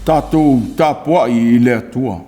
Tatou tapuai i le Atua.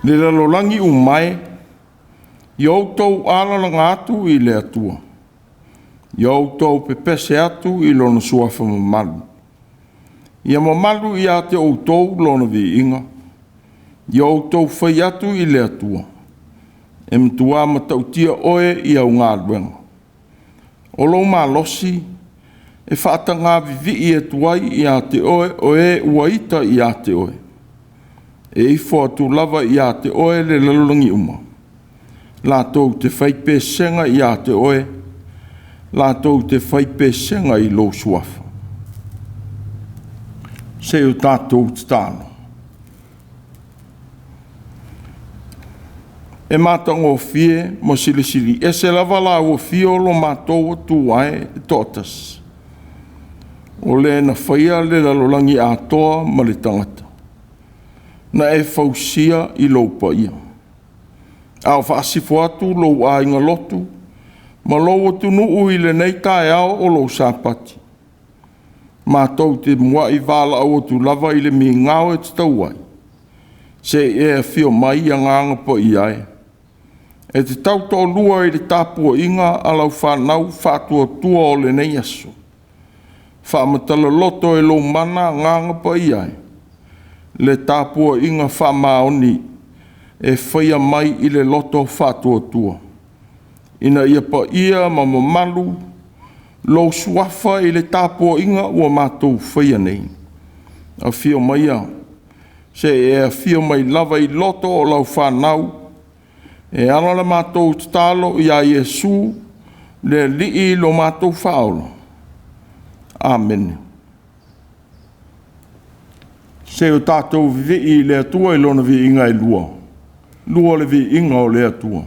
Le lalolagi uma e, ia outou alalaga atu i le Atua, ia outou pepese atu i Lona Suafa mamalu. Ia mamalu ia te outou Lona viiga, ia outou fai atu i le Atua, e matua matautia Oe i au galuega. O lou malosi e faataga vivii atu ai ia te Oe o e ua ita ia te Oe. E ifo atu lava ia te Oe le lalolagi uma, latou te fai pesega ia te Oe, latou te fai pesega i lou Suafa. Se i o tatou tatalo. E matagofie ma silisili ese lava lau afio lo matou Atua e toatasi, o le na faia le lalolagi atoa ma le tagata, na e fausia i lou paia, a o faasifo atu lou aiga lotu ma lou atunuu i lenei taeao o lou Sapati, matou te muai valaau atu lava i le migao e tatau ai, se i e afio mai, Agaga Paia e, e te tautoalua i le tapuaiga a lau fanau faatuatua o lenei aso. Faamatala loto e lou mana Agaga Paia e, le tapuaiga faamaoni e faia mai i le loto faatuatua, ina ia paia ma mamalu lou Suafa i le tapuaiga ua matou faia nei. Afio maia, se i e afio mai lava i loto o lau fanau e ala la matou tatalo ia Iesu le Alii lo matou Faaola. Amene. Se o tatou vivii i le Atua i lona viiga e lua, lua le viiga o le Atua.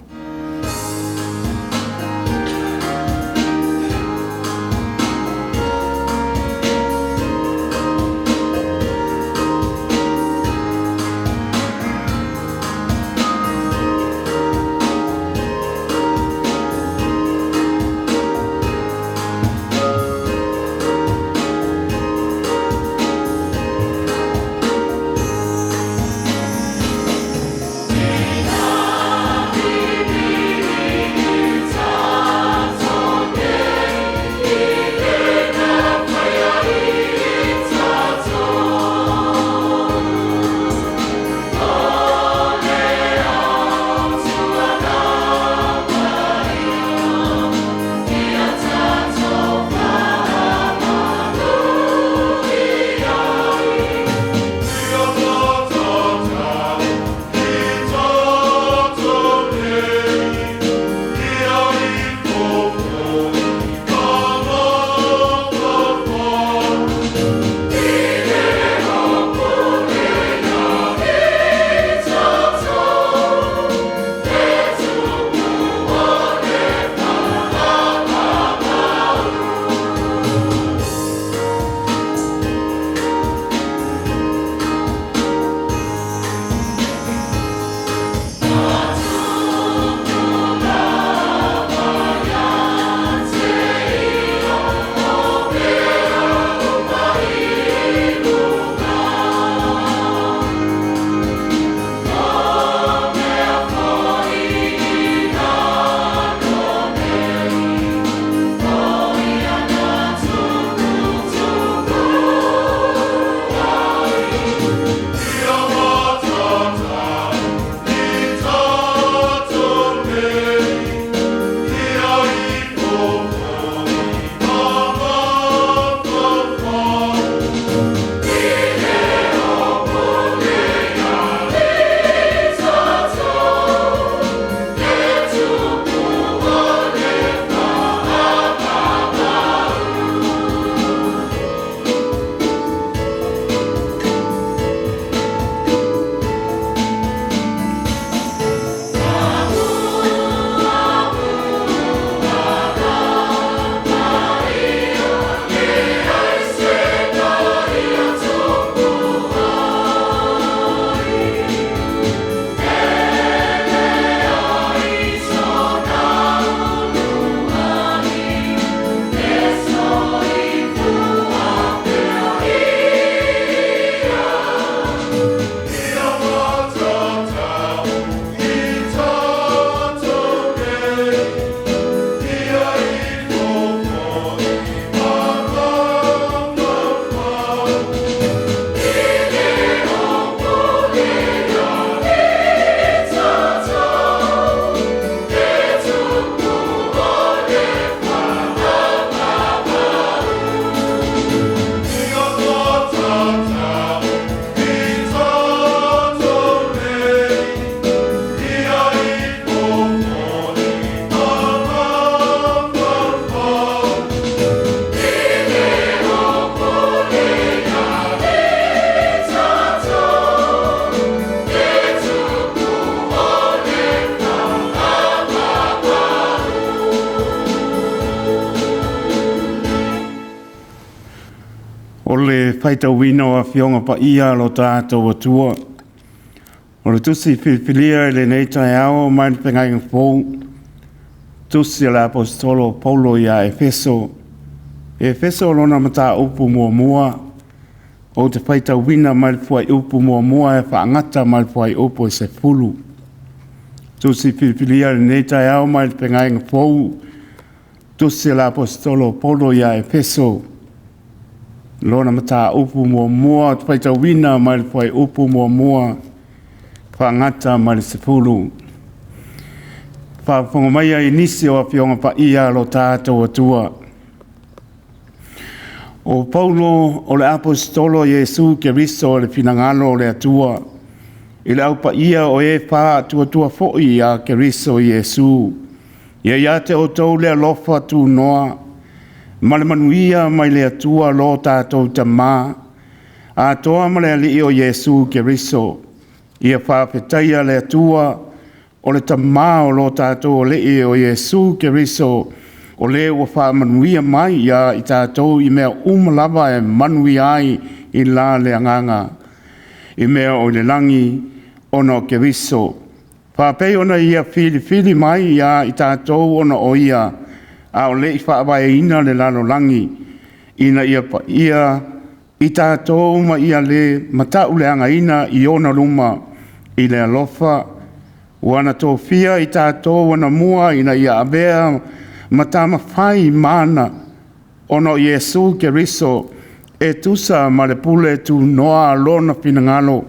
O le faitauina o Afioga Paia a lo tatou Atua. O le tusi filifilia i lenei taeao mai le Feagaiga Fou, tusi a le Aposetolo o Paulo ia Efeso. Efeso lona mataupu muamua, ou te faitauina mai le fuaiupu 1 e faagata mai le fuaiupu 10. Tusi filifilia i lenei taeao mai le Feagaiga Fou, tusi a le Aposetolo o Paulo ia Efeso, lona mataupu muamua ou te faitauina mai le fuaiupu 1 faagata mai le 10. Faafofoga maia i nisi o Afioga Paia a lo tatou Atua. O Paulo o le Aposetolo o Iesu Keriso o le finagalo o le Atua, i le au paia o e faatuatua foi ia Keriso Iesu, ia ia te outou le alofa tunoa ma le manuia mai le Atua lo tatou Tamā, atoa ma le Alii o Iesu Keriso. Ia faafetaia le Atua o le Tamā o lo tatou Alii o Iesu Keriso, o le ua faamanuia mai ia i tatou i mea uma lava e manuia ai i la le agaga, i mea o i le lagi, ona o Keriso. Faapei ona ia filifili mai ia i tatou ona o ia, a o le i faavaeina le lalolagi, ina ia paia i tatou ma ia le matauleagaina i ona luma i le alofa, ua na tofia i tatou anamua ina ia avea ma tamafai mana ona o Iesu Keriso, e tusa ma le pule tunoa a lona finagalo,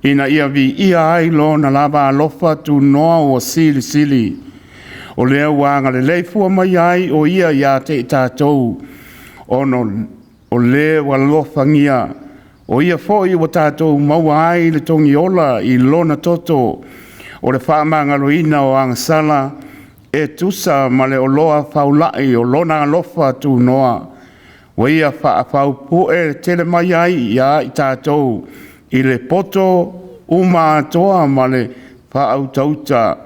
ina ia viia ai lona lava alofa tunoa ua silisili. O lea ua agalelei fua mai ai o ia ia te i tatou, ona o le ua alofagia, o ia foi ua tatou maua ai le togiola i lona toto, o le faamagaloina o agasala, e tusa ma le oloa faulai o lona alofa tunoa, ua ia faafaupue tele mai ai ia i tatou i le poto uma atoa ma le faautauta,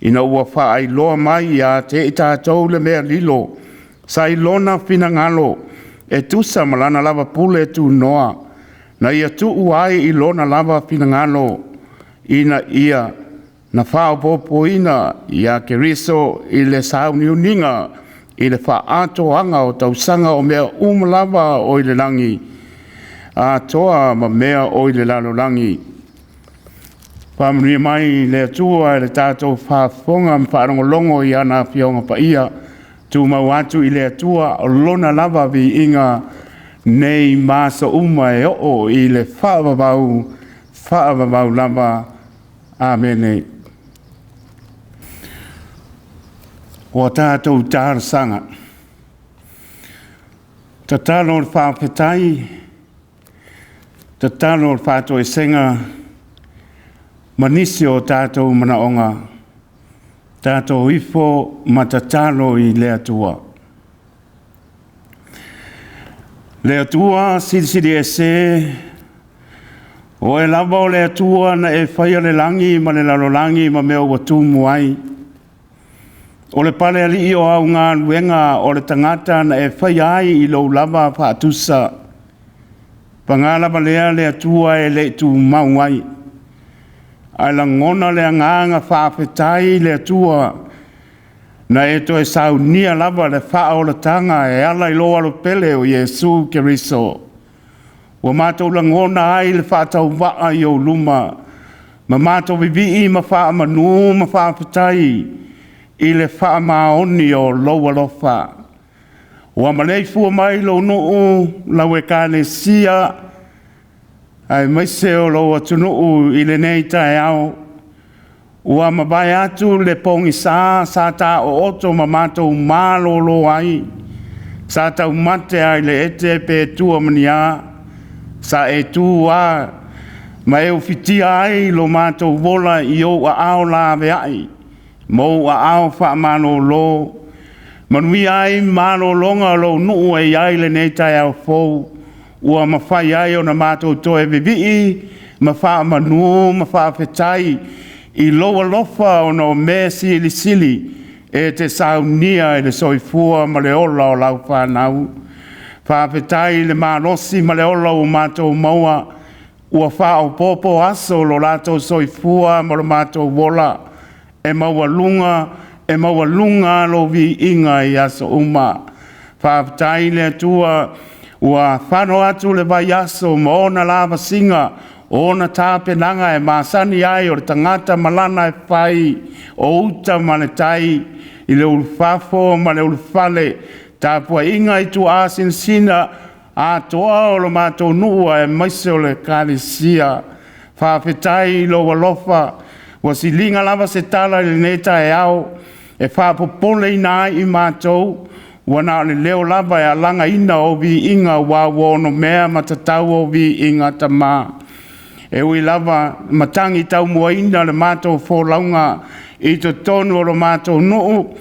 ina ua faailoa mai ia te i tatou le mea lilo sa i lona finagalo, e tusa ma lana lava pule tunoa, na ia tuu ai i lona lava finagalo, ina ia na faaopoopoina ia Keriso i le sauniuniga i le faaatoaga o tausaga o mea uma lava o i le lagi atoa ma mea o i le lalolagi. Faamanuia mai le Atua i le tatou faafofoga ma faalogologo i ana Afioga Paia, tumau atu i le Atua o lona lava viiga nei ma aso uma e oo i le faavavau, faavavau lava. Amene. O a tatou talosaga, tatalo o le faafetai, tatalo o le faatoesega, ma nisi o tatou manaoga, tatou ifo ma tatalo i le Atua. Le Atua Silisili Ese, o Oe lava o le Atua na e faia le lagi ma le lalolagi ma mea ua tumu ai. O le palealii o au galuega o le tagata na e faia ai i lou lava faatusa. Paga lava lea le Atua e le i tumau ai, ae lagona le agaga faafetai i le Atua na e toe saunia lava le faaolataga e ala i lou alopele o Iesu Keriso. Ua matou lagona ai le faatauvaa i ou luma, ma matou vivii ma faamanu ma faafetai i le faamaoni o lou alofa. Ua maleifua mai lou nuu, lau ekalesia, aemaise o lou atunuu i lenei taeao. Ua mavae atu le pogisa sa taooto ma matou malolo ai, sa taumate ai le ete pe tua ma ni a, sa e tu lava ma e ufitia ai lo matou ola i ou aao laveai ma ou aao faamalolo. Manuia ai malologa o lou nuu e i ai lenei taeao fou, ua mafai ai ona matou toe vivii ma faamanu ma faafetai i lou alofa ona o mea silisili e te saunia i le soifua ma le ola o lau fanau. Faafetai i le malosi ma le ola ua matou maua, ua faaopoopo aso o lo latou soifua ma lo matou ola, e maualuga e maualuga lou viiga i aso uma. Faafetai i le Atua ua fano atu le vaiaso ma ona lavasiga, o ona tapenaga e masani ai o le tagata ma lana e fai, o uta ma le tai, i le ulufafo ma le ulufale, tapuaiga i tuaasinasina atoa o lo matou nuu aemaise o le Ekalesia. Faafetai i lou alofa ua siliga lava se tala i lenei taeao e faapopoleina ai i matou, ua na o le leo lava e alagaina ou viiga aua ua onomea ma tatau ou viiga Tama. E ui lava matagi taumuaina le matou folauga i totonu o lo matou nuu,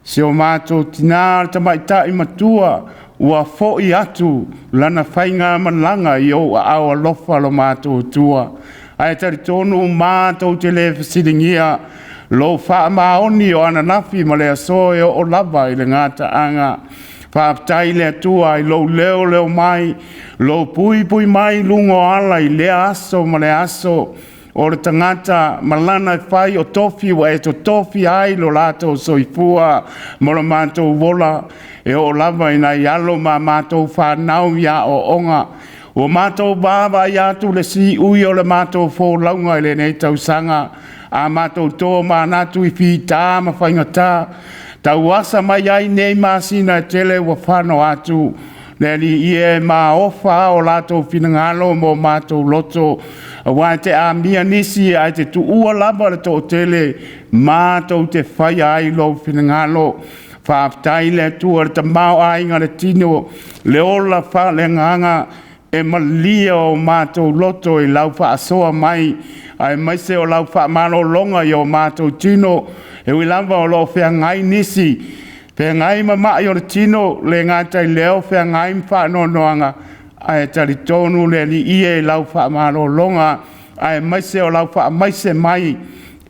si o matou tina le tamaitai matua ua foi atu lana faigamalaga i ou aao alofa lo matou Atua. Ae talitonu matou te le fesiligia lou faamaoni o ananafi ma le aso e oo lava i le gataaga. Faafetai i le Atua i lou leoleo mai, lou puipui mai i luga o ala i lea aso ma lea aso, o le tagata ma lana e fai o tofi ua e tofia ai lo latou soifua ma lo matou ola e oo lava i nai alo ma a matou fanau i aoaoga. Ua matou vaavaai atu i le siui o le matou folauga i lenei tausaga, a matou tomanatu i fita ma faigata, tauasa mai ai nei masina e tele ua fano atu. Le Alii e, maofa lava o latou finagalo ma o matou loto, aua e te amia nisi ae te tuua lava le toatele matou te faia ai lou finagalo. Faafetai i le Atua i le tamaoaiga o le tino, le ola faaleagaga e malie o matou loto i lau faasoa mai, aemaise o lau faamalologa i o matou tino. E ui lava o lo o feagai nisi, feagai ma mai o le tino, le gata i lea o feagai ma faanoanoaga, ae talitonu le Alii e i lau faamalologa aemaise o lau faamaise mai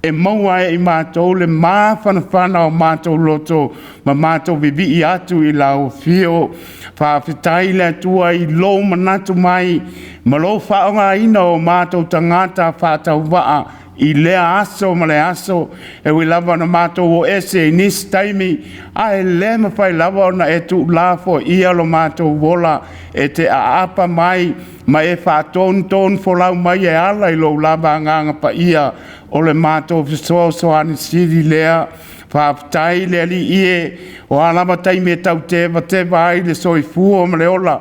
e maua ai e i matou le mafanafana o matou loto ma matou vivii atu i lau afio. Faafetai i le Atua i lou manatu mai ma lou faaaogaina o matou tagata faatauvaa i lea aso ma lea aso. E ui lava ina matou o ese i nisi taimi, ae le mafai lava ona e tuulafoaia lo matou ola, e te aapa mai ma e faatonutonufolau mai e ala i lou lava Agaga Paia. O le matou fesoasoani sili lea. Faafetai le Alii e, o a lava taimi e tau tevateva ai le soifua ma le ola,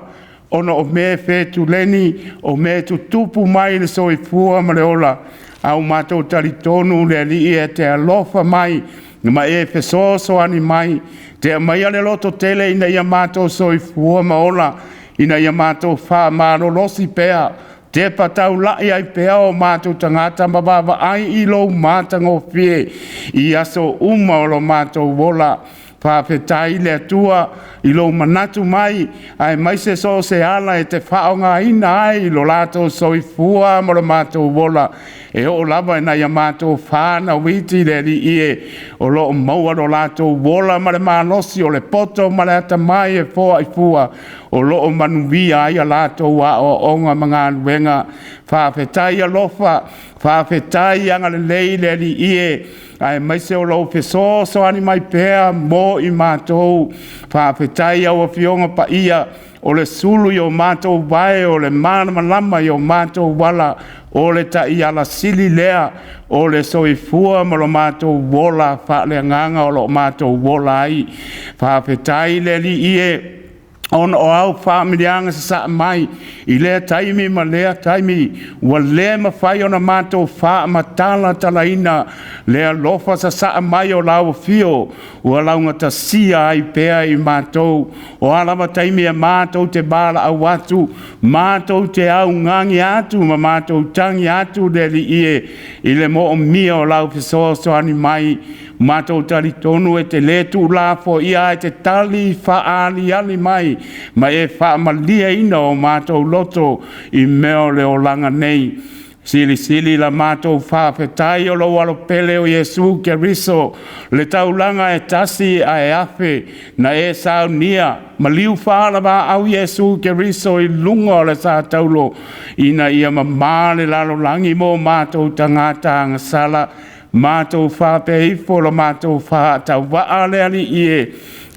ona o mea e fetuleni, o mea e tutupu mai i le soifua ma le ola, a ua matou talitonu le Alii e te alofa mai ma e fesoasoani mai, te aumaia le lototele ina ia matou soifua ma ola, ina ia matou faamalolosi pea, tepa taulai ai pea o matou tagata ma vaavaai i lou matagofie i aso uma o lo matou ola. Faafetai i le Atua i lou manatu mai aemaise so o se ala e te faaaogaina ai lo latou soifua ma lo matou ola e oo lava ina ia matou fanau iti le Alii e, o lo o maua lo latou ola ma le malosi o le poto ma le atamai e foai fua o lo o manuia ai a latou aoaoga ma galuega. Faafetai alofa, faafetai agalelei le Alii e, aemaise o lou fesoasoani mai pea mo i matou. Faafetai i au Afioga Paia, o le sulu i o matou vae, o le malamalama i o matou ala, o le taiala sili lea o le soifua ma lo matou ola faaleagaga o lo o matou ola ai. Faafetai le Alii e, ona o au faamanuiaga sasaa mai i lea taimi ma lea taimi, ua le mafai ona matou faamatalatalaina le alofa sasaa mai o lau afio ua laugatasia ai pea i matou. O a lava taimi e matou te valaau atu, matou te augani atu ma matou tagi atu le Alii e i le moomia o lau fesoasoani mai, matou talitonu e te le tuulafoaia ae te tali faaaliali mai ma e faamalieina o matou loto i mea o le olaga nei. Silisili la matou faafetai o lou Alo pele o Iesu Keriso, le taulaga e tasi ae afe na e saunia maliu faalavaau Iesu Keriso i luga o le sa taulo ina ia mamā le lalolagi mo matou tagata agasala. Matou faapea ifo lo matou faatauvaa le Alii e,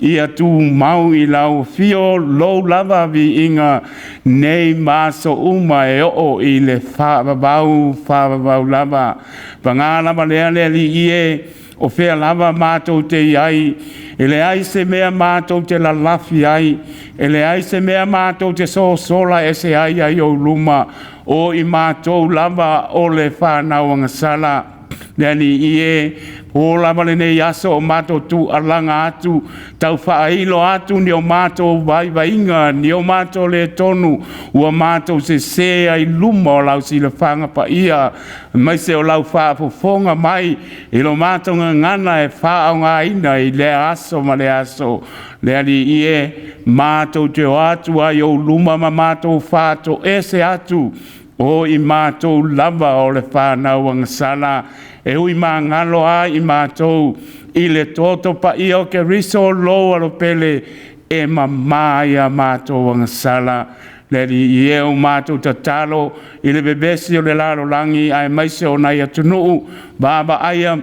ia tumau i lau afio lou lava viiga nei ma aso uma e oo i le faavavau, faavavau lava. Paga lava lea le Alii e, o fea lava matou te i ai, e leai se mea matou te lalafi ai, e leai se mea matou te sosola ese ai ai ou luma, o i matou lava o le fanau agasala. Le Alii e, o lava lenei aso o matou tualaga atu, tau faailo atu ni o matou vaivaiga, ni o matou le tonu, ua matou sese ai luma o lau silafaga paia, aemaise o lau faafofoga mai i lo matou gagana e faaaogaina i lea aso ma lea aso. Le Alii e, matou te o atu ai i ou luma ma matou faatoese atu, o i matou lava o le fanau agasala, e ui magalo a i matou i le toto paia o Keriso lou Alo pele e mama ai a matou agasala. Le Alii e, o matou tatalo i le vevesi o le lalolagi aemaise o nai atunuu vaavaaia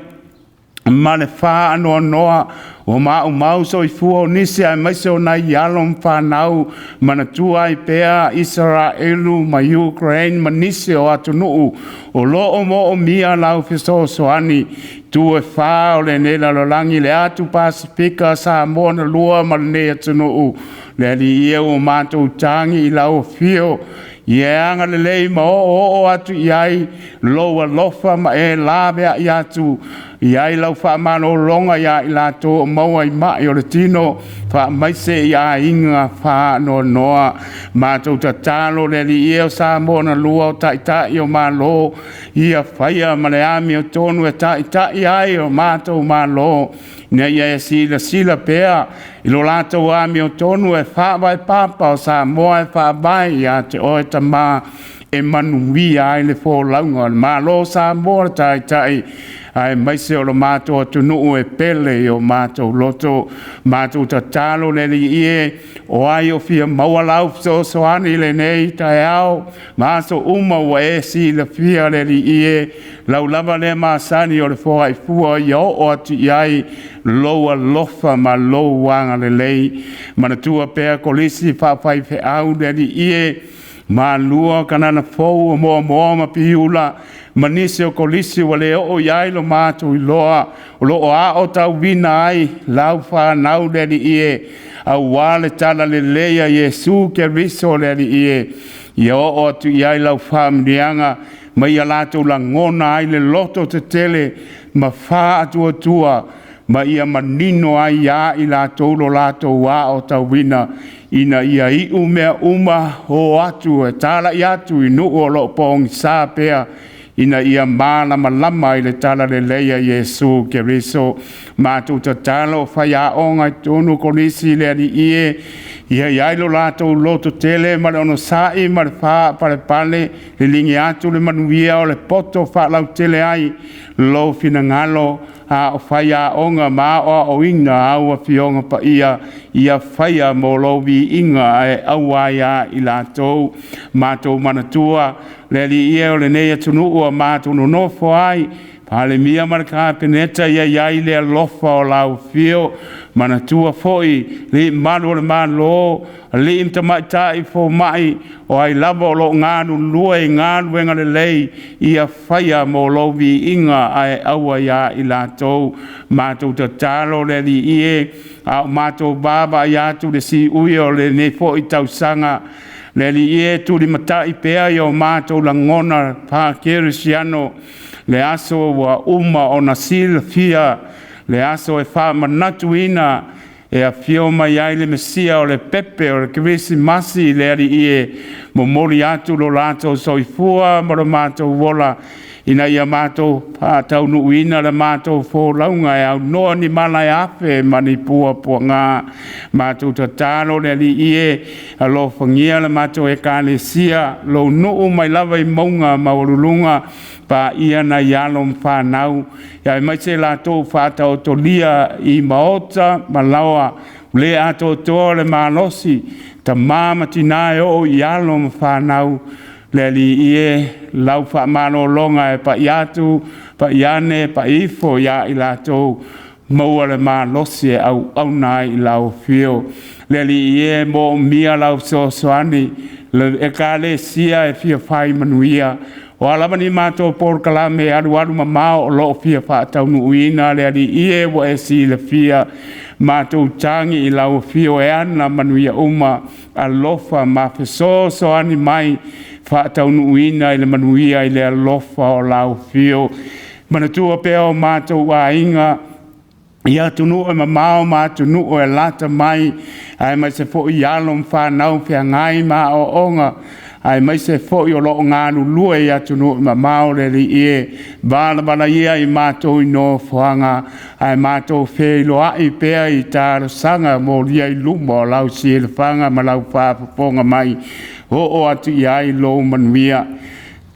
ma le faanoanoa ua maumau soifua o nisi aemaise o nai alo ma fanau, manatua ai pea Isaraelu ma Ukraine ma nisi o atunuu o lo o moomia lau fesoasoani. Itu e fa o lenei lalolagi, le atu Pasefika, Samoa na lua ma lenei atunuu. Le Alii e, ua matou tagi i lau afio, ia e agalelei ma oooo atu i ai lou alofa ma e laveai atu i ai lau faamalologa ia i latou o maua i mai o le tino, faamaise i aiga faanoanoa. Matou tatalo le Alii e, o Samoa na lua, o Taitai o Malo, ia faia ma le amiotonu e taitai ai o matou Malo, ina ia e silasila pea i lo latou amiotonu e faavae papa o Samoa e faavae ia te oe Tama e manuia ai le folauga o le Malo o Samoa le Taitai aemaise o lo matou atunuu e pele i o matou loto. Matou tatalo le Alii e, o ai o fia maua lau fesoasoani i lenei taeao ma aso uma, ua e silafia le Alii e, lau lava lea masani o le foaifua ia oo atu i ai lou alofa ma lou agalelei. Manatua pea kolisi faafaifeau le Alii e, Malua, Kanana Fou, o Moamoa ma Piula, ma nisi o kolisi ua le oo i ai lo matou iloa, o lo o aotauina ai lau fanau le Alii e, aua le talalelei a Iesu Keriso le Alii e, ia oo atu i ai lau faamanuiaga ma ia latou lagona ai le loto tetele ma faatuatua ma ia manino ai ia i latou lo latou aotauina, ina ia iu mea uma o atu e talai atu i nuu o lo o pogisa pea, ina ia malamalama i le talalelei a Iesu Keriso. Matou tatalo o faiaoga i totonu o kolisi le Alii e, ia i ai lo latou lototele ma le onosai ma le faapalepale, liligi atu le manuia o le poto faalautele ai lou finagalo, a o faiaoga ma aoaoina au Afioga Paia, ia faia mo lou viiga ae aua ai ia i latou. Matou manatua le Alii e, o lenei atunuu ua matou nonofo ai, Palemia ma le Kapeneta, ia i ai le alofa o lau afio. Manatua foi alii malu o le Malo, alii ma tamaitai fomai, o ai lava o lo o galulue i galuega lelei, ia faia mo lou viiga ae aua ia i latou. Matou tatalo le Alii e, a o matou vaavaai atu i le siui o lenei foi tausaga, le Alii e, tulimatai pea i o matou lagona faakerisiano le aso ua uma ona silafia, le aso e faamanatuina e afio mai ai le Mesia o le pepe o le Kerisimasi. Le Alii e, momoli atu lo latou soifua ma lo matou ola. Ina ia matou faataunuuina le matou folauga e aunoa ni mala e afe ma ni puapuaga. Matou tatalo le Alii e, alofagia le matou Ekalesia, lou nuu mai lava i mauga maualuluga, paia nai alo ma fanau, aemaise latou faataotolia i maota ma laoa, le atoatoa le malosi, tama ma tina e oo i alo ma fanau. Le Alii e, lau faamalologa e pai atu, pai ane, pai ifo ia i latou, maua le malosi e auauna ai i lau afio. Le Alii e, e moomia lau fesoasoani, le Ekalesia e fia fai manuia. O a lava ni matou polokalame e alualumamao o lo o fia faataunuuina, le Alii e, ua e silafia. Matou tagi i lau afio e ana manuia uma, alofa ma fesoasoani mai, faataunuuina i le manuia i le alofa o lau afio. Manatua pea o matou aiga i atunuu e mamao ma atunuu e alaala mai, aemaise foi alo ma fanau feagai ma aoaoga, aemaise foi o lo o galulue i atunuu e mamao. Le Alii e, valavala ia i matou i nofoaga ae matou feiloai pea i talosaga molia i luma o lau silafaga ma lau faafofoga mai, oo atu i ai lou manuia.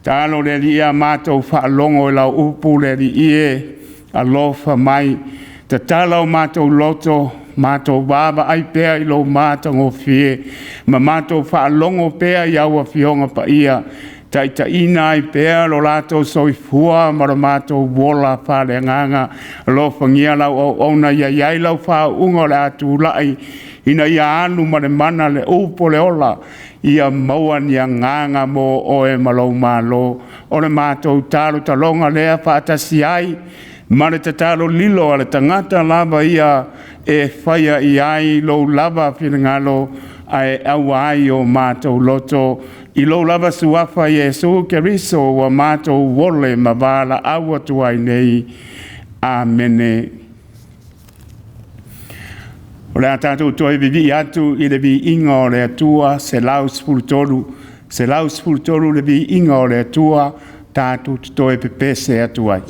Tatalo le Alii ia matou faalogo i lau upu le Alii e, alofa mai, tatala o matou loto, matou vaavaai pea i lou matagofie ma matou faalogo pea i au Afioga Paia, taitaiina ai pea lo latou soifua ma lo matou ola faaleagaga. Alofagia lau auauna ia i ai lau faauuga o le a tulai ina ia alu ma le mana le upu o le ola, ia maua ni agaga mo oe ma lou Malo. O le matou talotaloga lea faatasi ai ma le tatalo lilo a le tagata lava ia e faia i ai lou lava finagalo ae aua ai o matou loto. I lou lava Suafa Iesu Keriso ua matou ole ma valaau atu ai nei. Amene. O le a tatou toe vivii atu i le viiga o le Atua, 113, 113 le viiga o le Atua, tatou te toe pepese atu ai.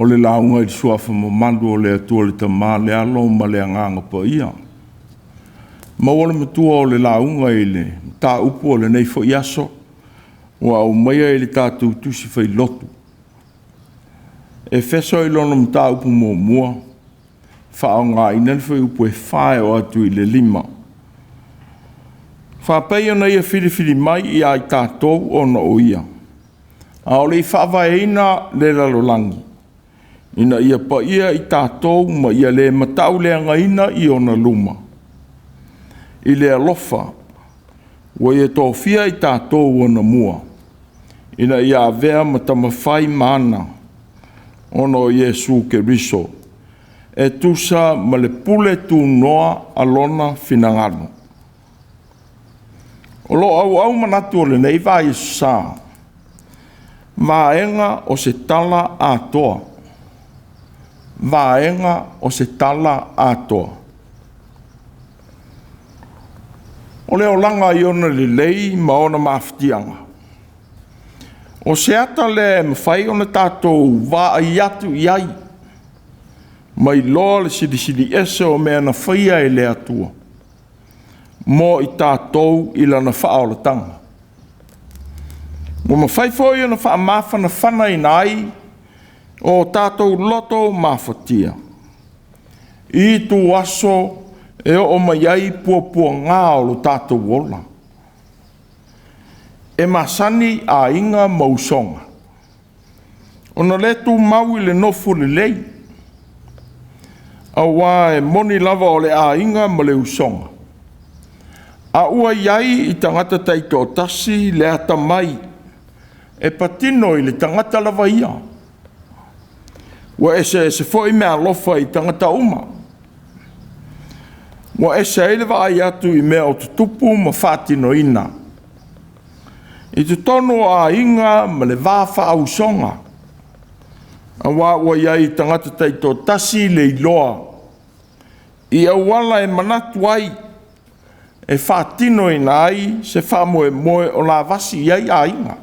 O le lauga i le suafa mamalu o le Atua le Tama, le Alo ma le Agaga Paia. Maua le matua o le lauga i le mataupu o lenei foi aso ua aumaia i le tatou tusi failotu. Efeso i lona mataupu muamua, faaaogaina le fuaiupu e 4 e oo atu i le 5. Faapei ona ia filifili mai ia i tatou ona o Ia, a o le i faavaeina le lalolagi, ina ia paia i tatou ma ia le matauleagaina i ona luma, i le alofa ua ia tofia i tatou anamua, ina ia avea ma tamafai ma ana, ona o Iesu Keriso, e tusa ma le pule tunoa a lona finagalo. O lo o auau manatu o lenei vaiaso sa, vaega o se tala atoa. Vaega o se tala atoa. O le olaga i ona lelei ma ona mafatiaga, o se ata lea e mafai ona tatou vaai atu i ai, ma iloa le silisili ese o mea na faia e le Atua mo i tatou i lana faaolataga. Ua mafai foi ona faamafanafanaina ai o tatou loto mafatia i ituaso e oo mai ai puapuaga o lo tatou ola. E masani aiga ma usoga ona le tumau i le nofo lelei, aua e moni lava o le aiga ma le usoga, a ua i ai i tagata taitoatasi le atamai e patino i le tagata lava ia. Ua eseese foi meaalofa i tagata uma. Ua ese ai le vaai atu i mea o tutupu ma faatinoina i totonu o aiga ma le va faausoga, aua ua i ai i tagata taitoatasi le iloa i auala e manatu ai e faatinoina ai se faamoemoe o lavasi i ai aiga.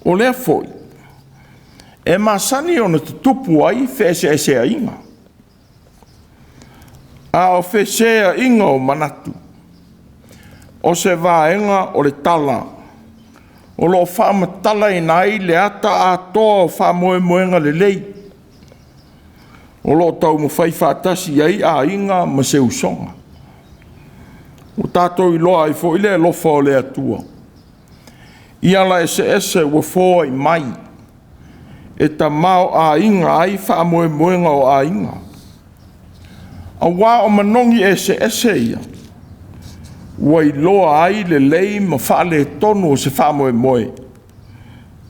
O lea foi e masani ona tutupu ai feeseeseaiga, a o feseaiga o manatu, o se vaega o le tala o lo o faamatalaina ai le ata atoa o faamoemoega lelei o lo o taumafai faatasi i ai aiga ma se usoga. Ua tatou iloa ai foi le alofa o le Atua i ala eseese ua foai mai e tamaoaiga ai faamoemoega o aiga, aua o manogi eseese ia ua iloa ai lelei ma faaletonu o se faamoemoe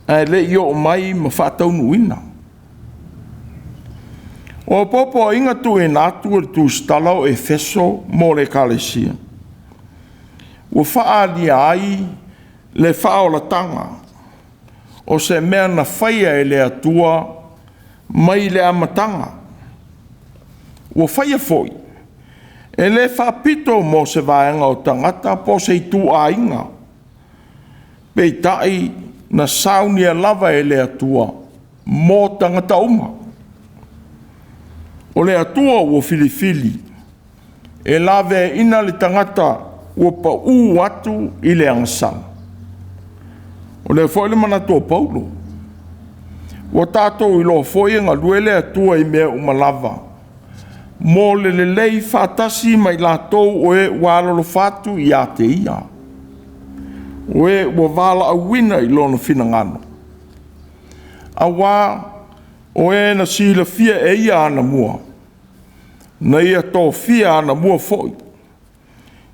ae le i oo mai ma faataunuuina. O popoaiga tuuina atu e le tusitala o Efeso mo le Ekalesia, ua faaalia ai le faaolataga o se mea na faia e le Atua mai le amataga. Ua faia foi e le faapito mo se vaega o tagata po o se ituaiga, peitai na saunia lava e le Atua mo tagata uma. O le Atua ua filifili e laveaiina le tagata ua pau atu i le agasala. O lea foi le manatu o Paulo, ua tatou iloa foi e galue le Atua i mea uma lava, mo le lelei faatasi ma i latou o e ua alolofa atu ia te Ia, o e ua valaauina i lona finagalo. Aua o e na silafia e Ia anamua, na Ia tofia anamua foi,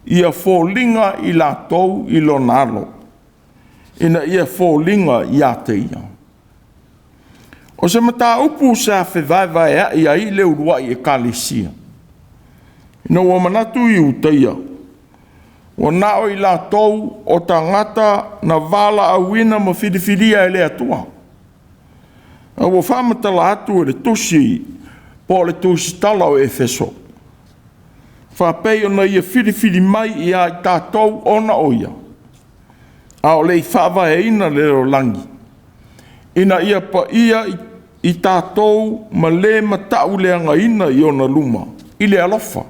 ia foliga i latou i Lona alo, ina ia foliga ia te Ia. O se mataupu sa fevaevaea'i ai le uluai ekalesia, ina ua manatu Iutaia, ua na o i latou o tagata na valaauina ma filifilia e le Atua. A ua faamatala atu e le tusi po o le tusitala o Efeso, faapei ona ia filifili mai ia i tatou ona o Ia, a o le i faavaeina le lalolagi, ina ia paia i tatou ma le matauleagaina i ona luma i le alofa,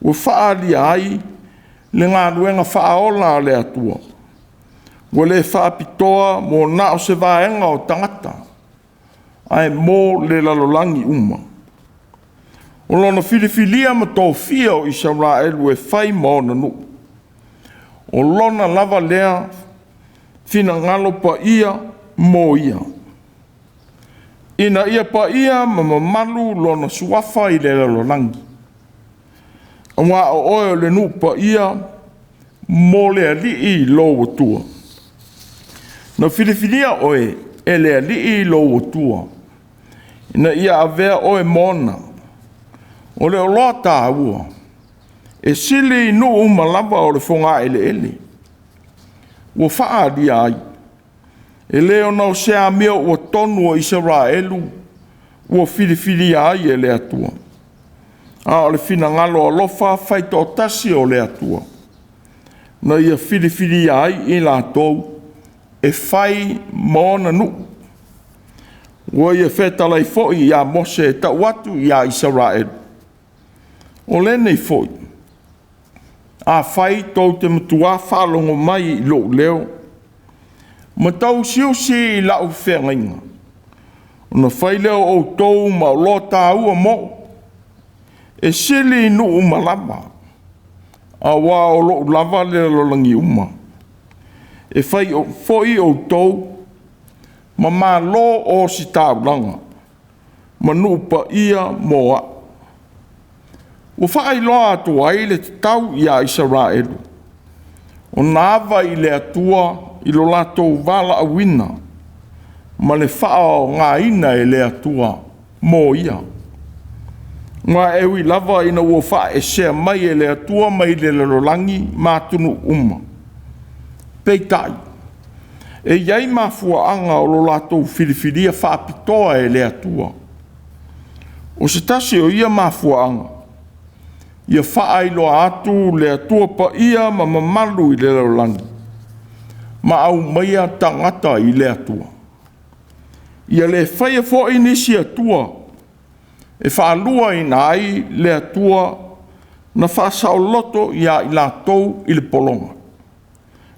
ua faaalia ai le galuega faaola a le Atua, ua le faapitoa mo na o se vaega o tagata, ae mo le lalolagi uma. O lona filifilia ma tofia o Isaraelu e fai ma ona nuu, o lona lava lea finagalo paia mo ia, ina ia paia ma mamalu lona suafa i le lalolagi. Aua o oe o le nuu paia mo le Alii lou Atua. Na filifilia oe e le Alii lou Atua, ina ia avea oe ma ona. O le oloa taua, e sili i nuu uma lava o le fogaeleele. Ua faaalia ai, e le ona o se amio ua tonu a Isaraelu ua filifilia ai e le Atua, a o le finagalo alofa faitoatasi o le Atua, na ia filifilia ai i latou e fai ma ona nuu. Ua ia fetalai foi ia Mose e tau atu ia Isaraelu, o lenei foi, afai tou te matua faalogo mai i lou leo, ma tausiusi i lau feagaiga, ona fai lea o outou ma oloa taua mo'u, e sili i nuu uma lava, auā o lo'u lava le lalolagi uma. E fai foi outou ma malo ositaulaga, ma nuu paia mo a'u. Ua faailoa atu ai le tatau ia Isaraelu ona ava i le Atua i lo latou valaauina ma le faaaogaina e le Atua mo ia. Aua e ui lava ina ua faaesea mai e le Atua mai le lalolagi ma atunuu uma, peitai, e i ai mafuaaga o lo latou filifilia faapitoa e le Atua. O se tasi o ia mafuaaga, ia faailoa atu le Atua paia ma mamalu i le lalolagi, ma aumaia tagata i le Atua. Ia le faia foi nisi Atua e faaluaina ai le Atua na faasaoloto ia i latou i le pologa,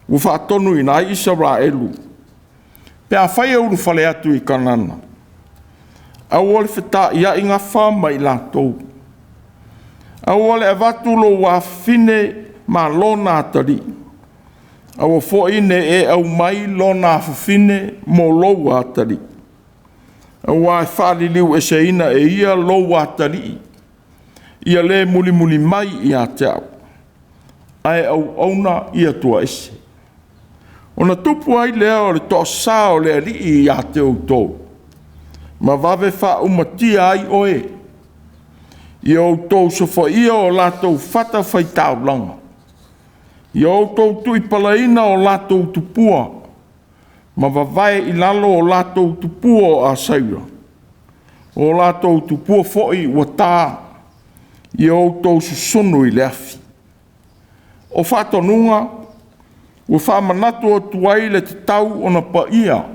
ua faatonuina ai Isaraelu, pe afai e ulufale atu i Kanana, aua le feta'ia'i gafa ma i latou, aua le avatu lou afafine ma lona atalii, aua foi ne i e aumai lona afafine mo lou atalii, auā e faaliliueseina e ia lou atalii, ia le mulimuli mai ia te a'u, ae auauna i Atua ese. Ona tupu ai lea o le toasā o le Alii ia te outou, ma vave faaumatia ai oe. Ia outou sofoia o latou fatafaitaulaga, ia outou tuipalaina o latou tupua, ma vavae i lalo o latou tupua o Aseira, o latou tupua foi ua ta, ia outou susunu i le afi. O faatonuga ua faamanatu atu ai le tatau ona paia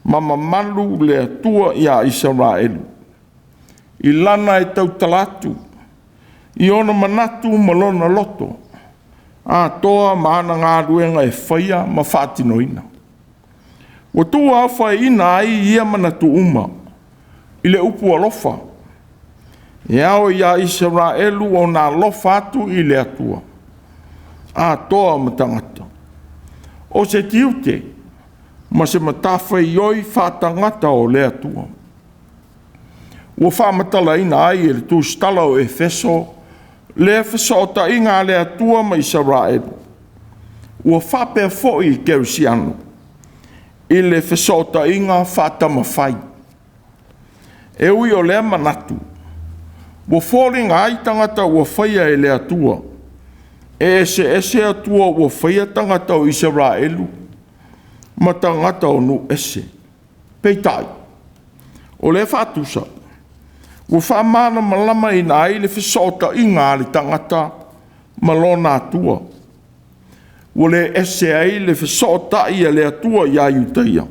ma mamalu le Atua ia Isaraelu, i lana e tautala atu, i ona manatu ma lona loto, atoa ma ana galuega e faia ma faatinoina. Ua tuuaofaiina ai ia manatu uma i le upu alofa, e ao ia Isaraelu ona alofa atu i le Atua, atoa ma tagata. O se tiute ma se matafaioi faatagata o le Atua. Ua faamatalaina ai e le tusitala o Efeso lea fesootaiga a le Atua ma Isaraelu. Ua faapea foi i Kerisiano i le fesootaiga faatamafai. E ui o lea manatu, ua foliga ai tagata ua faia e le Atua, e eseese Atua ua faia tagata o Isaraelu ma tagata o nuu ese. Peitai, o lea faatusa, ua faamalamalamaina ai le fesootaiga a le tagata ma lona Atua. Ua le ese ai le fesootai a le Atua ia Iutaia,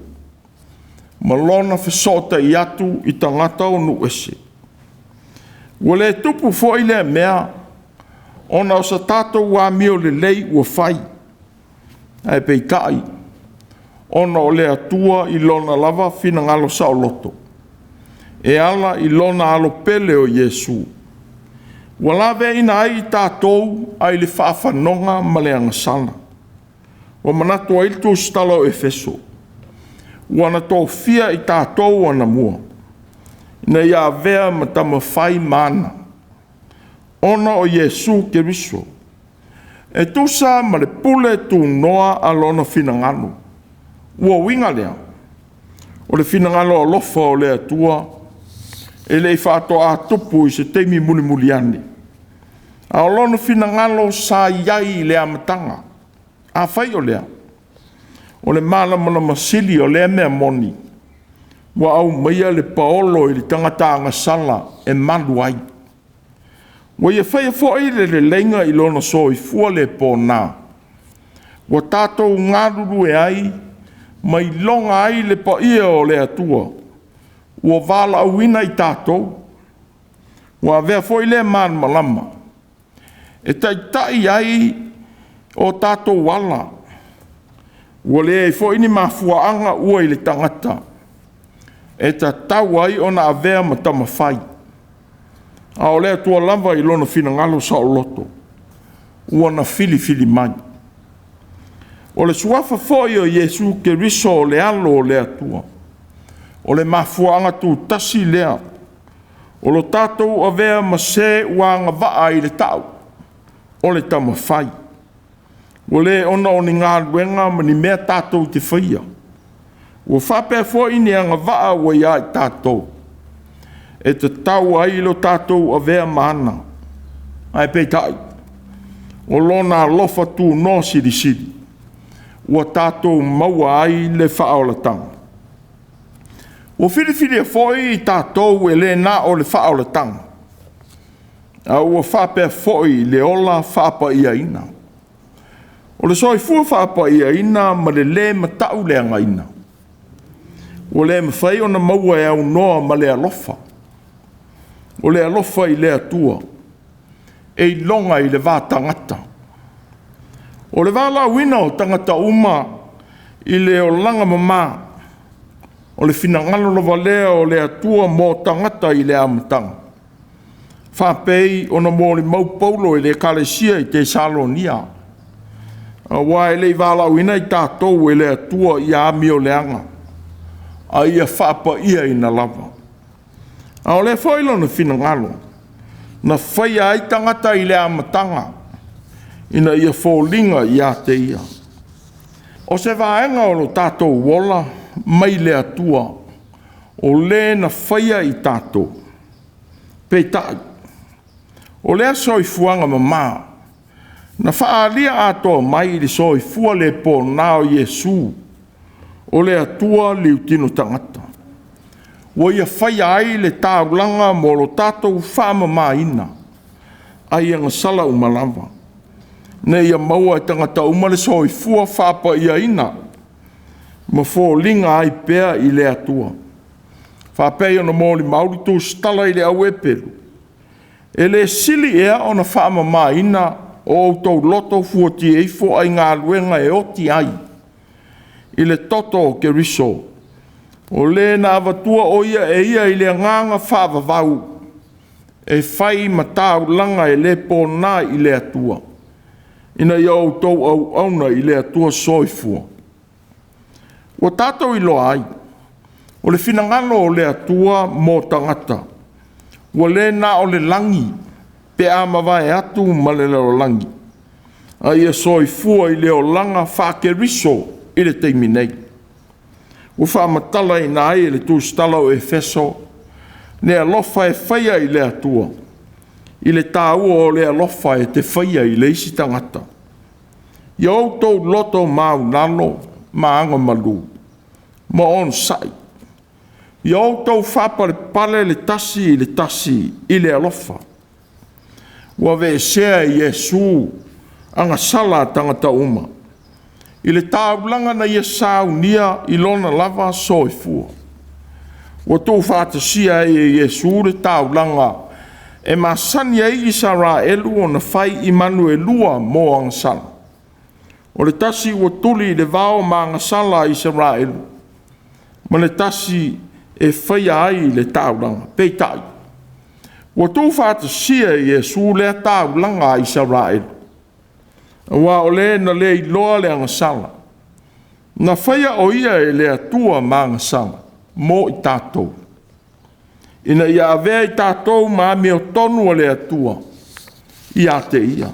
ma lona fesootai atu i tagata o nuu ese. Ua le tupu foi lea mea ona o sa tatou amio lelei ua fai, ae peitai, ona o le Atua i lona lava finagalo saoloto, e ala i lona alo pele o Iesu, ua laveaiina ai i tatou ai le faafanoga ma le agasala. Ua manatu ai le tusitala o Efeso, ua na tofia i tatou anamua, ina ia avea ma tamafai ma ana, ona o Iesu Keriso, e tusa ma le pule tunoa a lona finagalo. Ua uiga lea, o le finagalo alofa o le Atua e le i faatoa tupu i se taimi mulimuli ane, a o lona finagalo sa i ai i le amataga. Afai o lea, o le malamalama sili o lea mea moni, ua aumaia le paolo i le tagata agasala e malu ai. Ua ia faia foi le leleiga i lona soifua le pona, ua tatou galulue ai ma iloga ai le paia o le Atua, ua valaauina i tatou. Ua avea foi lea malamalama e taitai ai o tatou ala, ua leai foi ni mafuaaga ua i le tagata e tatau ai ona avea ma tamafai, a o le Atua lava i lona finagalo saoloto ua na filifili mai. O le suafa foi o Iesu Keriso o le Alo o le Atua, o le mafuaaga tutasi lea o lo tatou avea ma se ua agavaa i le tau o le tamafai. Ua le ona o ni galuega ma ni mea tatou te faia, ua faapea foi ni agavaa ua ia i tatou, e tatau ai lo tatou avea ma ana. Ae peitai, o lona alofa tunoa silisili, ua tatou maua ai le faaolataga. Ua filifilia foi i tatou e le na o le faaolataga, a ua faapea foi le ola faapaiaina. O le soifua faapaiaina ma le lē matauleagaina, ua le mafai ona maua e aunoa ma le alofa. O le alofa i le Atua e iloga i le va tagata. O le valaauina o tagata uma i le olaga mama, o le finagalo lava lea o le Atua mo tagata i le amataga, faapei ona molimau Paulo i le ekalesia i Tesalonia, aua e le i valaauina i tatou e le Atua ia amioleaga, a ia faapaiaina lava. A o lea foi lona finagalo, na faia ai tagata i le amataga, ina ia foliga ia te ia. O se vaega o lo tatou ola mai le Atua, o le na faia i tatou. Peitai, o lea soifuaga mama, na faaalia atoa mai i le soifua le pona o Iesu, o le Atua liutino tagata, ua ia faia ai le taulaga mo lo tatou faamamaina, ai agasala uma lava, ina ia maua e tagata uma le soifua faapaiaina ma foliga ai pea i le Atua. Faapei ona molimau le tusitala i le au Eperu, e le sili ea ona faamamaina o outou loto fuatia ifo ai galuega e oti ai i le toto o Keriso, o le na avatua o ia e ia i le agaga faavavau, e fai ma taulaga e le pona i le Atua, ina ia outou auauna i le Atua soifua. Ua tatou iloa ai, o le finagalo o le Atua mo tagata, ua le na o le lagi pe a mavae atu ma le lalolagi, a ia soifua i le olaga faa-Keriso i le taimi nei. Ua faamatalaina ai e le tusitala o Efeso le alofa e faia i le Atua, i le taua o le alofa e te faia i le isi tagata. Ia outou loto maualalo ma agamalu ma onosai. Ia outou faapalepale le tasi i le tasi i le alofa. Ua aveesea e Iesu agasala a tagata uma, i le taulaga na ia saunia i lona lava soifua. Ua tuufaatasia ai e Iesu le taulaga e masani ai Isaraelu ona fai i manu e lua mo agasala. O le tasi ua tuli i le vao ma agasala a Isaraelu, ma le tasi e faia ai le taulaga. Peitai, ua tuufaatasia e Iesu lea taulaga a Isaraelu, aua o le na le iloa le agasala, na faia o ia e le Atua ma agasala mo i tatou, ina ia avea i tatou ma amiotonu a le Atua ia te Ia.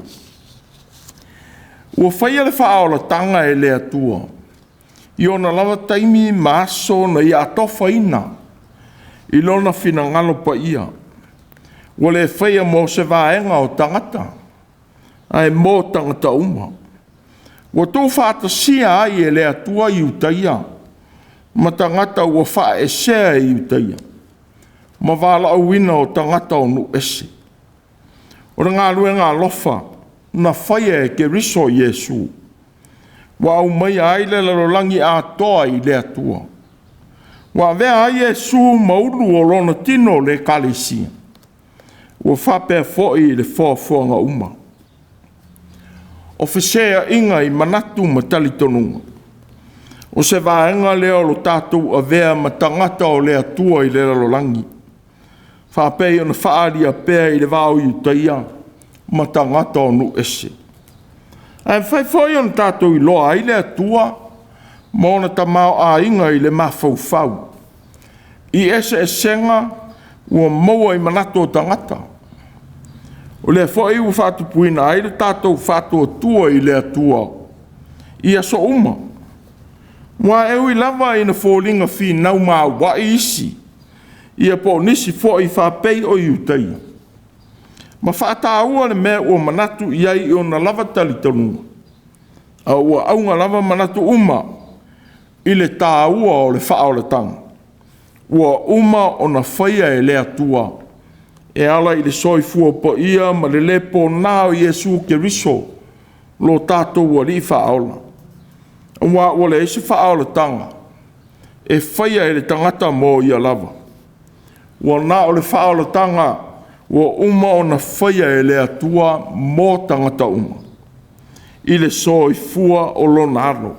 Ua faia le faaolataga e le Atua i ona lava taimi ma aso na ia atofaina i lona finagalo paia. Ua le faia mo se vaega o tagata, ae mo tagata uma. Ua tuufaatasia ai e le Atua Iutaia ma tagata ua faaesea e Iutaia, ma valaauina o tagata o nuu ese. O le galuega alofa na faia e Keriso Iesu, ua aumaia ai le lalolagi atoa i le Atua. Ua avea ai Iesu ma ulu o lona tino le Ekalesia, ua faapea foi i le foafoaga uma. O feseaiga i manatu ma talitonuga, o se vaega lea o lo tatou avea ma tagata o le Atua i le lalolagi, faapei ona faaalia pea i le va o Iutaia ma tagata o nuu ese. Ae mafai foi ona tatou iloa ai le Atua ma ona tamaoaiga i le mafaufau, i eseesega ua maua i manatu o tagata. O lea foi ua faatupuina ai le tatou faatuatua i le Atua i aso uma. Aua e ui lava ina foliga finau maauai isi, ia po o nisi foi faapei o Iutaia, ma faataua le mea ua manatu i ai i ona lava talitonuga, a ua auga lava manatu uma i le taua o le faaolataga ua uma ona faia e le Atua e ala i le soifua paia ma le le pona o Iesu Keriso lo tatou Alii Faaola. Aua ua leai se faaolataga e faia e le tagata mo ia lava, ua na o le faaolataga ua uma ona faia e le Atua mo tagata uma, i le soifua o lona Alo.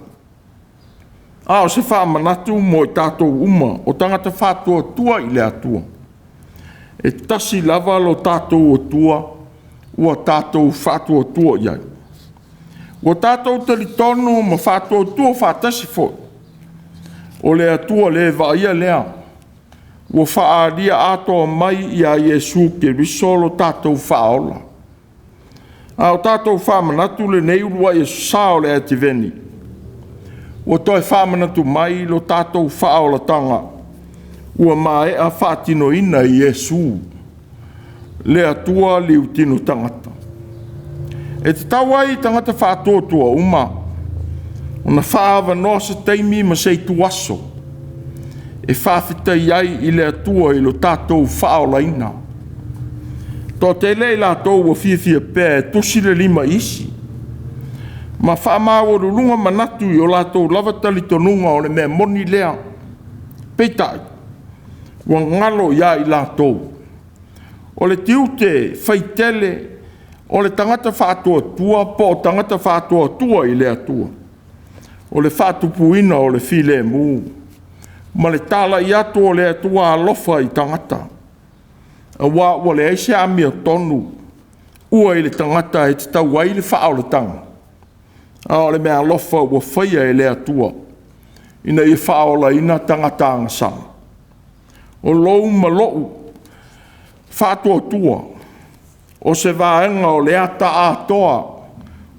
A o se faamanatu mo i tatou uma o tagata faatuatua i le Atua, e tasi lava lo tatou Atua ua tatou faatuatua i ai. Ua tatou talitonu ma faatuatua faatasi foi, o le Atua le vaaia lea, ua faaalia atoa mai ia Iesu Keriso lo tatou Faaola. A o tatou faamanatu lenei uluai Aso Sa o le Ativeni, ua toe faamanatu mai lo tatou faaolataga ua maea faatinoina i Iesu, le Atua liutino tagata. E tatau ai i tagata faatuatua uma ona faaavanoa se taimi ma se ituaso e faafetai ai i le Atua i lo tatou faaolaina. Toatele i latou ua fiafia pea e tusi le lima i isi, ma faamaualuluga manatu i o latou lava talitonuga o le mea moni lea. Peitai, ua galo ia i latou o le tiute faitele o le tagata faatuatua po o tagata faatuatua i le Atua, o le faatupuina o le filemu ma le talai atu o le Atua alofa i tagata, aua ua leai se amiotonu ua i le tagata e tatau ai le faaolataga, a o le meaalofa ua faia e le Atua ina ia faaolaina tagata agasala. O lou ma lou faatuatua o se vaega o le ata atoa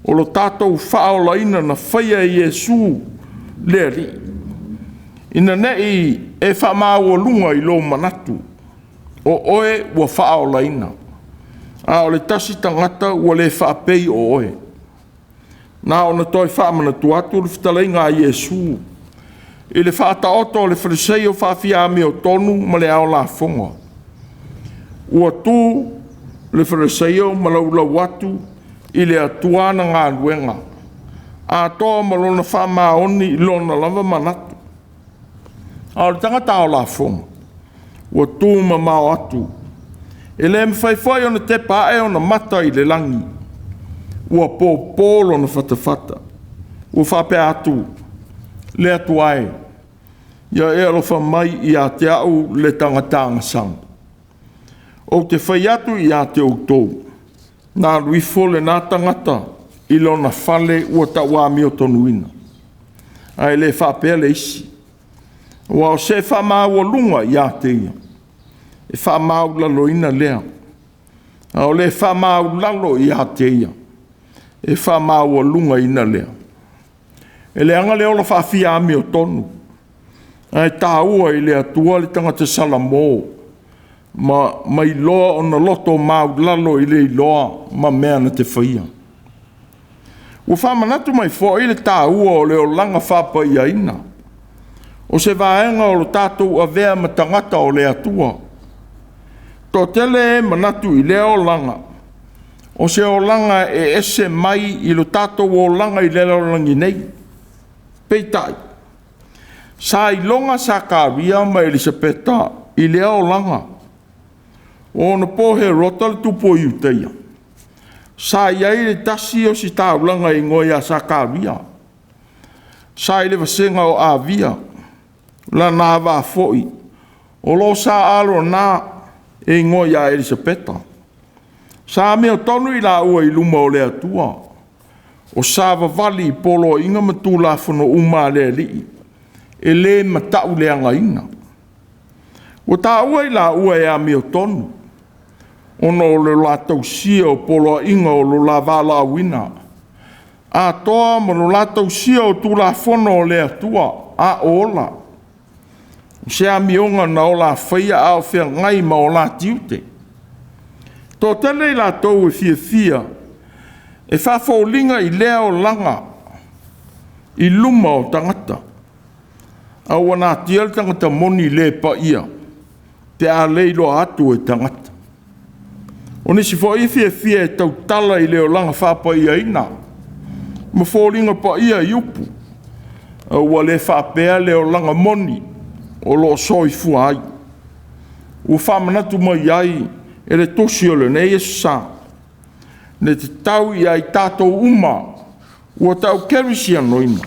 o lo tatou faaolaina na faia e Iesu le Alii, ina ne i e faamaualuga i lou manatu o oe ua faaolaina, a o le tasi tagata ua le faapei o oe. Na ona toe faamanatu atu le fetalaiga a Iesu i le faataoto a le Fariseio faafia-amiotonu ma le ao lafoga. Ua tu le Fariseio ma laulau atu i le Atua ana galuega, atoa ma lona faamaoni i lona lava manatu. A o le tagata ao lafoga, Ua tumamao atu. E le mafai foi ona tepa ae ona mata i le lagi. Ua popo lona fatafata. Ua faapea atu, Le Atua e, ia e alofa mai ia te au le tagata agasala. Ou te fai atu ia te outou, na alu ifo lena tagata i lona fale ua tauamiotonuina, ae le faapea le isi. Aua o se faamaualuga ia te ia, e faamaualaloina lea, a o le faamaualalo ia te ia, e faamaualugaina lea. E leaga le ola faafia-amiotonu, ae taua i le Atua le tagata salamo ma iloa ona loto maulalo i le iloa ma mea na te faia. Ua faamanatu mai foi le taua o le olaga faapaiaina, o se vaega o lo tatou avea ma tagata o le Atua. Toatele e manatu i lea olaga, o se olaga e ese mai i lo tatou olaga i le lalolagi nei. Peitai, sa iloga Sakaria ma Elisapeta i lea olaga. O ona po Herota le tupu o Iuteia, sa i ai le tasi o ositaulaga e igoa ia Sakaria, sa i le vasega o Avia, lana ava foi, o lo sa alo na e igoa ia Elisapeta. Sa amiotonu i laua i luma o le Atua, o savavali i poloaiga ma tulafono uma a le Alii, e le matauleagaina. Ua taua i laua e amiotonu, ona o le la tausia o poloaiga o lo la valaauina, atoa ma lo la tausia o tulafono o le Atua a o ola. O se amioga na ola faia a o feagai ma o la tiute. Toatele i latou e fiafia e faafoliga i lea olaga i luma o tagata, a ua natia le tagata moni le paia pe a le iloa atu e tagata. O nisi foi e fiafia e tautala i le olaga faapaiaina ma foliga paia i upu, a ua le faapea le olaga moni o lo o soifua ai. Ua faamanatu mai ai e le tusi o lenei Aso Sa, le tatau ia i tatou uma ua tau kerisianoina,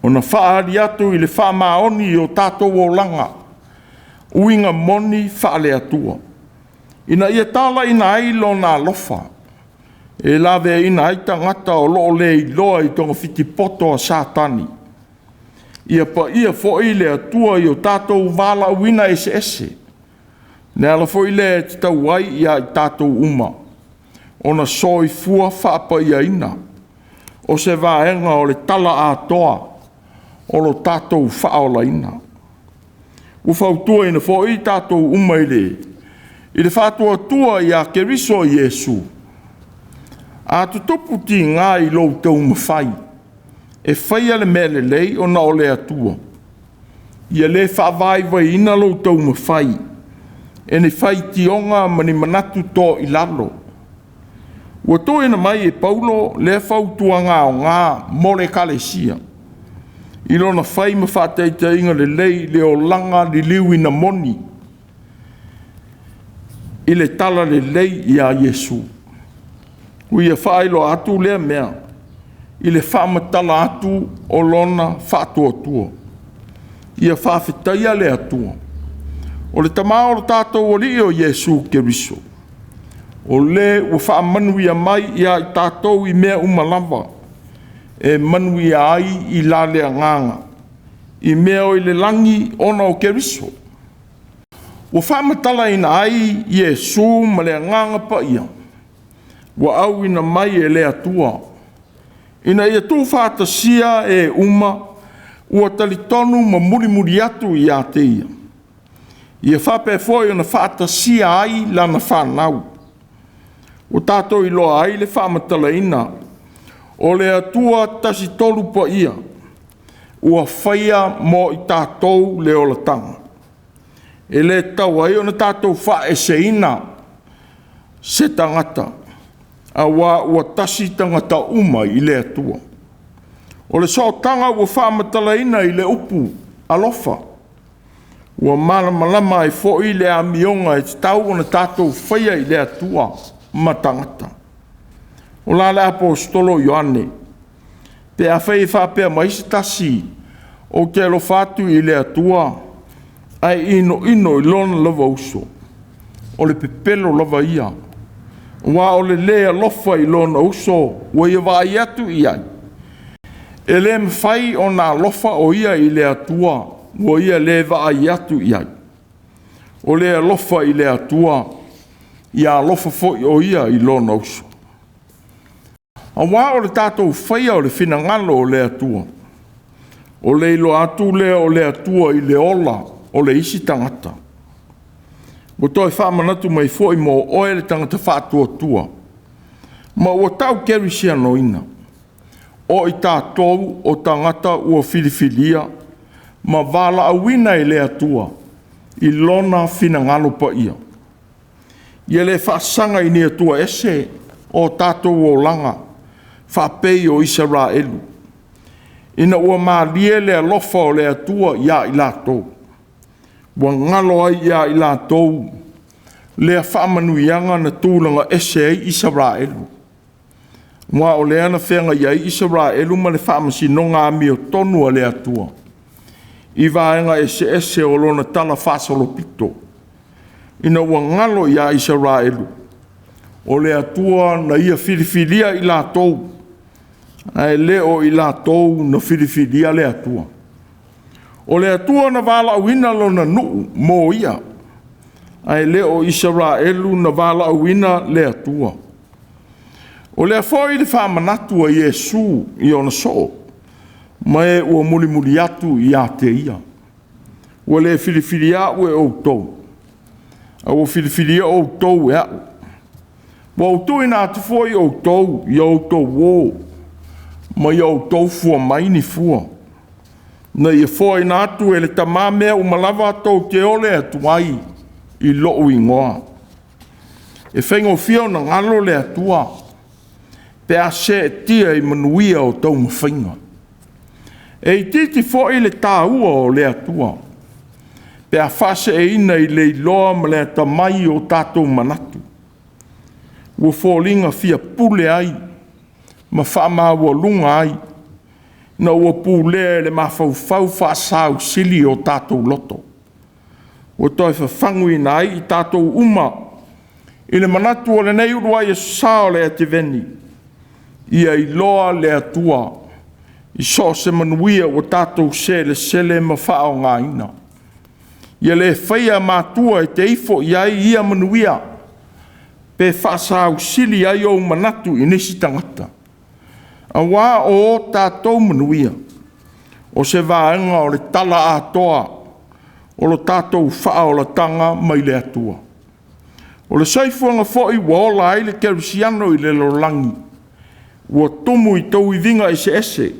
ona faaali atu i le faamaoni i o tatou olaga, uiga moni faale-Atua, ina ia talaina ai Lona alofa, e laveaiina ai tagata o lo o le iloa i togafiti poto a Satani. Ia paia foi le Atua i o tatou valaauina eseese. Le ala foi lea e tatau ai ia i tatou uma ona soifua faapaiaina, o se vaega o le tala atoa o lo tatou faaolaina. Ua fautuaina foi tatou uma i le faatuatua ia Keriso Iesu. A tutupu tiga i lou taumafai e faia le mea lelei ona o le Atua, ia le faavaivaiina lou taumafai e ni faitioga ma ni manatu to i lalo. Ua tuuina mai e Paulo lea fautuaga aoga mo le Ekalesia i lona fai ma faataitaiga lelei i le olaga liliuina moni i le tala lelei ia Iesu. Ua ia faailoa atu lea mea i le faamatala atu o lona faatuatua. Ia faafetaia le Atua, o le Tama o lo tatou Alii o Iesu Keriso, o le ua faamanuia mai ia i tatou i mea uma lava, e manuia ai i la le agaga, i mea o i le lagi ona o Keriso. Ua faamatalaina ai Iesu ma le agaga paia, ua auina mai e le Atua, ina ia tuufaatasia e uma ua talitonu ma mulimuli atu ia te ia. Ia faapea foi ona faatasia ai lana fanau. Ua tatou iloa ai le faamatalaina o le Atua tasi tolu paia, ua faia mo i tatou le olataga. E le tatau ai ona tatou faaeseina se tagata, aua ua tasi tagata uma i le Atua. O le sootaga ua faamatalaina i le upu alofa, Ua malamalama ai foi le amioga e tatau ona tatou faia i le Atua ma tagata. O la le Aposetolo Ioane, pe afai e faapea mai se tasi, ou te alofa atu i le Atua, ae inoino i lona lava uso, o le pepelo lava ia. Aua o le lē alofa i lona uso ua ia vaai atu i ai, e le mafai ona alofa o ia i le Atua ua ia le vaai atu i ai. O le alofa i le Atua, ia alofa foi o ia i lona uso. Aua o le tatou faia o le finagalo o le Atua, o le iloa atu lea o le Atua i le ola o le isi tagata. Ua toe faamanatu mai foi mo oe le tagata faatuatua, ma ua tau kerisianoina, o i tatou o tagata ua filifilia ma valaauina e le Atua i lona finagalo paia. Ia le faasaga i ni Atua ese o tatou olaga, faapei o Isaraelu, ina ua malie le alofa o le Atua ia i latou, ua galo ai ia i latou lea faamanuiaga na tulaga ese ai Isaraelu. Aua o lea na feagai ai Isaraelu ma le faamasinoga amiotonu a le Atua i vaega eseese o lona talafaasolopito, ina ua galo ia Isaraelu, o le Atua na ia filifilia i latou, ae le o i latou na filifilia le Atua. O le Atua na valaauina lona nuu mo ia, ae le o Isaraelu na valaauina le Atua. O lea foi le faamanatu a Iesu i ona soo, ma e ua mulimuli atu ia te ia. Ua le filifilia au e outou, a ua filifilia outou e au. Ua ou tuuina atu foi outou ia outou o, ma ia outou fua mai ni fua, na ia foaina atu e le Tama mea uma lava tou te ole atu ai i lou igoa. E faigofie ona galo le Atua pe a seetia i manuia o taumafaiga. E itiiti foi le taua o le Atua pe a faaseeina i le iloa ma le atamai o tatou manatu, ua foliga fia pule ai ma faamaualuga ai, ina ua pulea e le mafaufau faasausili o tatou loto. Ua toe fafaguina ai i tatou uma i le manatu o lenei uluai Aso Sa o le Ateveni, ia iloa le Atua i so o se manuia ua tatou selesele ma faaaogaina. Ia le faia matua e te ifo i ai ia manuia, pe faasausili ai ou manatu i nisi tagata, aua o tatou manuia, o se vaega o le tala atoa o lo tatou faaolataga mai le Atua. O le soifuaga foi ua ola ai le kerisiano i le lalolagi, ua tumu i tauiviga eseese,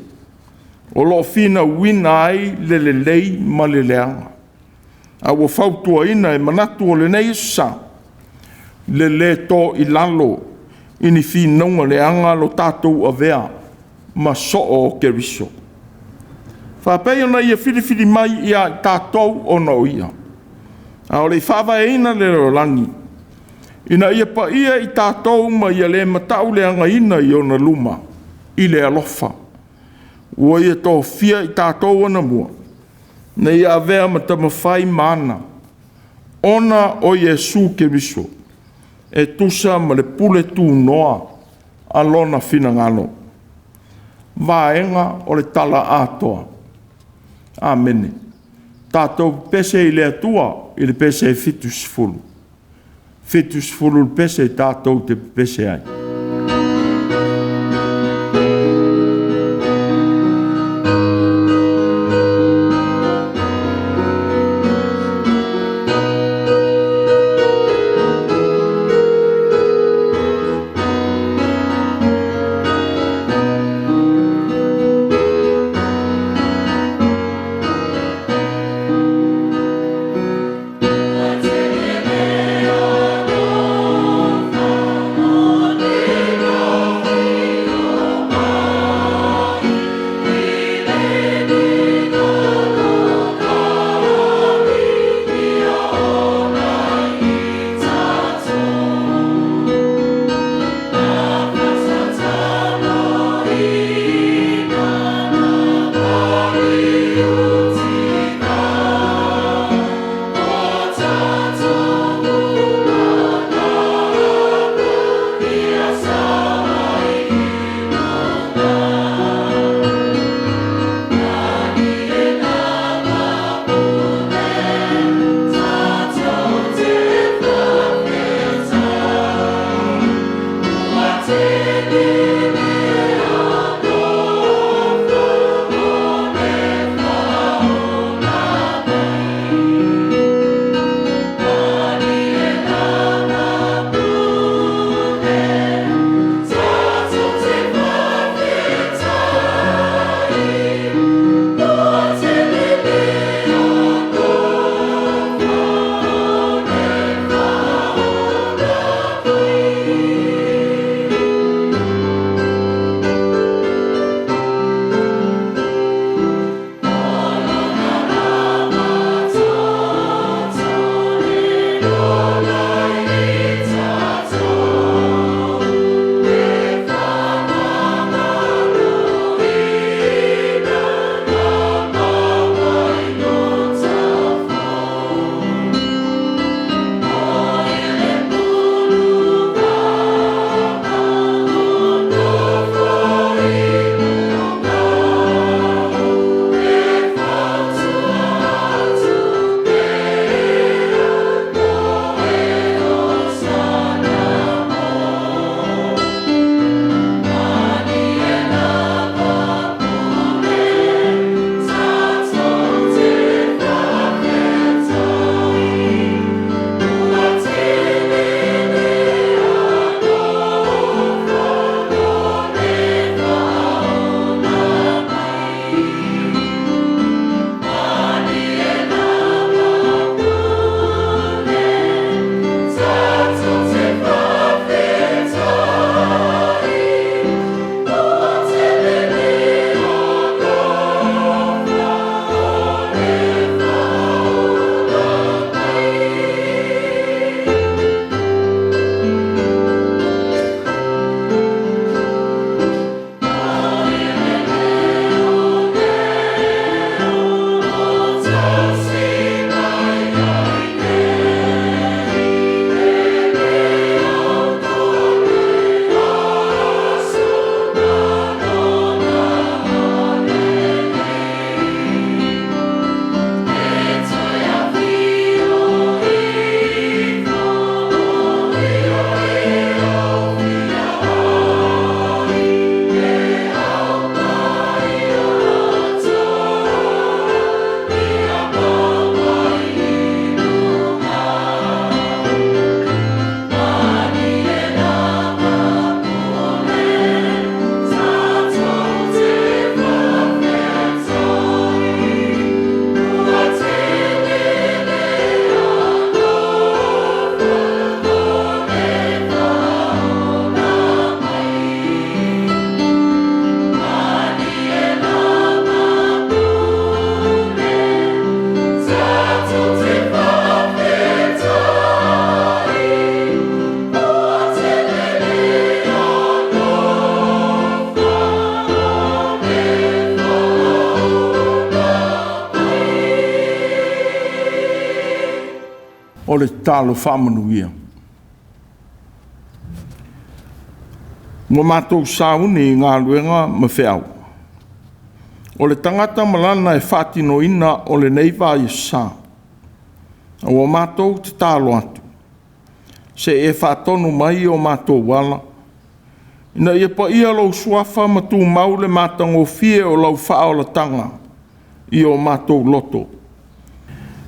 o lo o finauina ai le lelei ma le leaga. A ua fautuaina e manatu o lenei Aso Sa, le lē to i lalo i ni finauga leaga lo tatou avea ma soo o Keriso. Faapei ona ia filifili mai ia i tatou ona o Ia, a o le i faavaeina le lalolagi, ina ia paia i tatou ma ia le matauleagaina i ona luma i le alofa, ua ia tofia i tatou anamua, ina ia avea ma tamafai ma ana, ona o Iesu Keriso, e tusa ma le pule tunoa a Lona finagalo. Vaega o le tala atoa. Amene. Tatou pepese i le Atua i le pese e 70. 70 le pese tatou te pepese ai. Ua tele le alofa o le O le tatalo faamanuia. Ua matou sauni i galuega ma feau, o le tagata ma lana e faatinoina o lenei vaiaso sa. A ua matou tatalo atu, se i e faatonu mai o matou ala, ina ia paia lou suafa ma tumau le matagofie o lau faaolataga i o matou loto,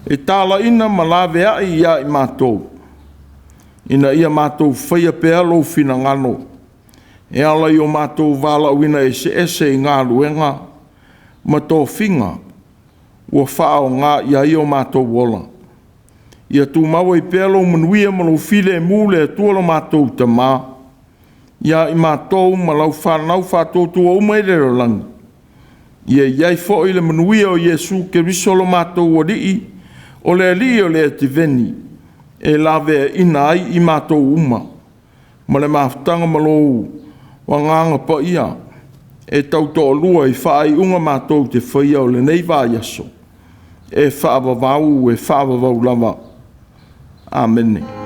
e talaiina ma laveai ia i matou, ina ia matou faia pea lou finagalo e ala i o matou valaauina eseese i galuega ma tofiga ua faaaoga i ai o matou ola. Ia tumau ai pea lou manuia ma lou filemu le Atua lo matou Tama, ia i matou ma lau fanau faatuatua uma i le lalolagi. Ia i ai foi le manuia o Iesu Keriso lo matou Alii, o le Alii o le Ativeni, e laveaina ai i matou uma, ma le mafutaga ma lou Agaga Paia, e tautoalua i faaiuga matou te faia o lenei vaiaso, e faavavau e faavavau lava. Amene.